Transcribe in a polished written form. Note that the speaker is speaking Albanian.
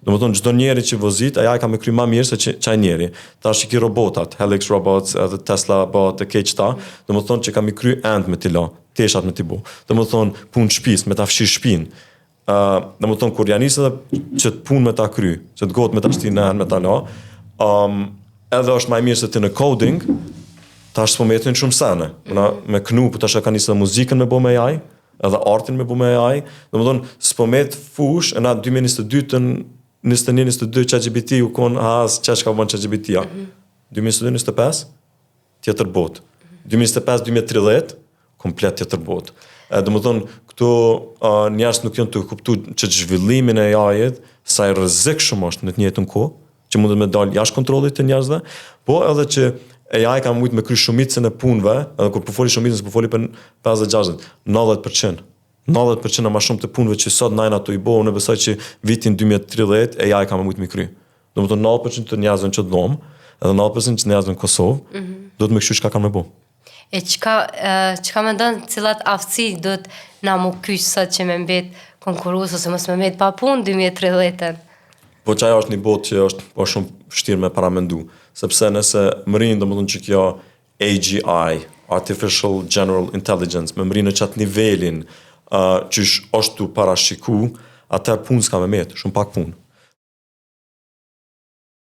Do më thonë, çdo njeri që vozit, AI ka me kry ma mirë se qaj njeri. Tash i ki robotat, Helix Robots, edhe Tesla bot, e kejt qëta, do më thonë që ka me kry end me t'i la, teshat me t'i bo. Do më thonë, punë shpis, me ta fshi shpin. Do më thonë, kur janë nisë edhe që të punë me ta kry, që të gotë me ta shti në enë me ta la, edhe është ma i mirë se ti në coding, tash s'po metin shumë sene. Mm me knu, po tash e ka nisë edhe muzikën me bo me AI, edhe artin me bo me AI. Do më thonë, s'po met fush, e na 2022-ën, 21, 22, ChatGPT u kon, ha, që çka bon ChatGPT-a. 2022, 25, tjetër botë. 2025, 2030, komplet tjetër botë. E, do më thonë, këto njerëz nuk janë të kuptu që zhvillimin e AI-it, sa i rrezikshëm është në të njëjtën kohë, që mundet me dalë jashtë kontrollit të njerëzve, po edhe që AI ka mujt me kry shumicën e punëve, edhe kur po foli shumicën, s'po foli për 50-60, 90%. 90% ma shumë të punëve që sot na jena tu i bo, unë besoj që vitin 2030 AI ka me mujt me kry. Do më thonë 90% të njerëzve në qëtë dhomë, edhe 90% të njerëzve në Kosovë, do të me kështu çka kanë me bo. E çka mendon, cilat aftësi do të na mu kyç sot që me mbet konkurrues ose mos me mbet pa punë 2030-ën? Po që ajo është një botë që është po shumë vështirë me paramendu, sepse nëse mërin, do më thonë që kjo AGI, Artificial General Intelligence, me mërin në qatë nivelin që është tu parashiku, atëherë punë s'ka me met, shumë pak punë.